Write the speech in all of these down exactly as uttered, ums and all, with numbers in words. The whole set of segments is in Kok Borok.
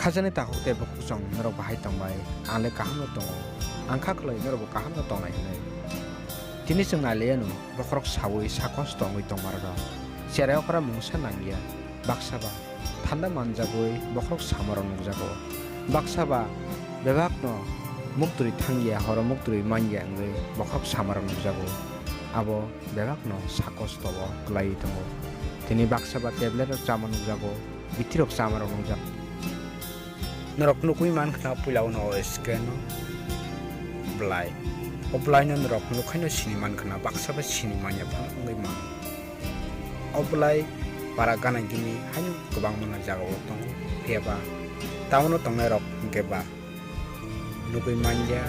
Khajani takhuk tei bukhuk chwng norok bahai tongbai, ang le kaham no tongo, ang kha khlai norok bo kaham no tongnai hwnwi. Tini chwng nai liya no bokhorok sawi sakos tongwi tongma rwgo. Cherai okra mungsa nangya, baksa ba thanda manjagwi bokhorok samarok nukjago. Baksa ba bebak no muktwi thangya, horo muktwi manya wngwi bokhorok samarok nukjago. Abo bebak no sakos tobo kwlaiwi tongo. Tini baksa ba tablet rok chama nukjago, bithi rok chama rok nukjago. Norok nukwi mankha puila o screen o belai. O belai no norok nukhaino sini mankha, baksa ba sini manya phano wngwi mano. O belai para gana gini haino kwbangma jagao tongo, phiya ba town o tongnai rok hwnkhe ba nugwi manya,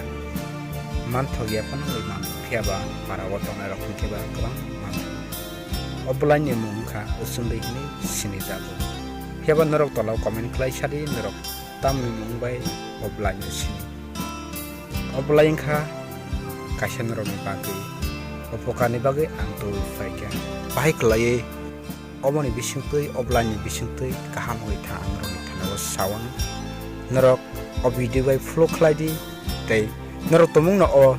manthokya phano wngwi mano, phiya ba para o tongnai rok hwnkhe ba kwbang mano. O belai ni mung wngkha Usundui hinwi sinijago. Phiya ba norok tola o comment khlai sadi norok tamni mung bai o belai no sini. O belai wngkha kaisa norokni bagwi, o pokarni bagwi ang twiwi phaikha. Bahai kwlaiwi oboni bisingtwi, o belaini bisingtwi kaham wngwi tha ang norokni thani o sawan. Norok o video bai follow khlai di tei norok tongmungno o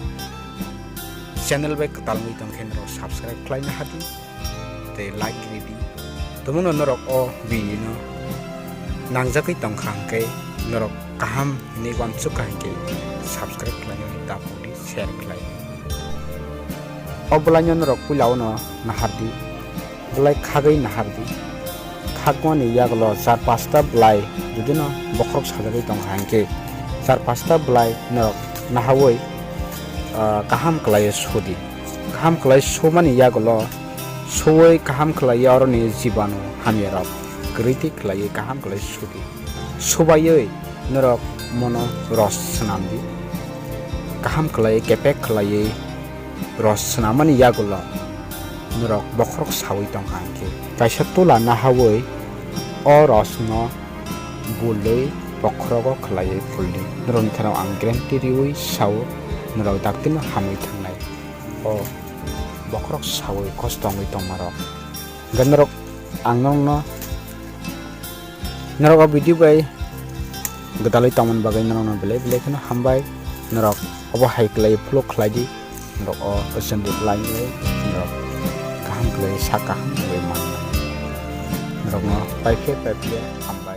channel bai kwtal wngwi tongkhe norok subscribe khlaina hadi tei like ridi. Tongmungno norok o video no nangjagwi tongkha hwnkhe norok kaham hinwi uansukha hwnkhe subscribe khlaina ta pudi, share khlai. O belaino norok puila o no nahardi, belai khagwi nahardi. Khakmani yagulo char pasta belai judino bokhorok sajagwi tongkha hwnkhe char pasta belai norok nahawi, ah, kaham kwlaiwi sudi. Kaham kwlai sumani yagulo suwi kaham kwlaiwi oroni jibanu hamyarok kwrwitwi kwlaiwi kaham kwlai sudi. Subaiwi norok mono ros swnamdi. Kaham kwlaiwi kepek kwlaiwi ros swnammani yagulo norok bokhorok sawi tongkha hwnkhe kaisa tula nahawi o rosno bulwi bokhorogo khwlaiwi phuldi. Norokni thani ang guarantee riwi sao, norok daktino hamwi thangnai. O bokhorok sawi kosto wngwi tongmarok. Hwnkhe norok ang norokno, norok o video bai gwdalwi tongmani bagwi norokno belai belai kheno hambai. Norok obo hai kwlai follow khlai di. Norok o chwng reply wngwi norok kaham kwlai sak kaham wngwi mannai. Norokno paiphe paiphe hambai.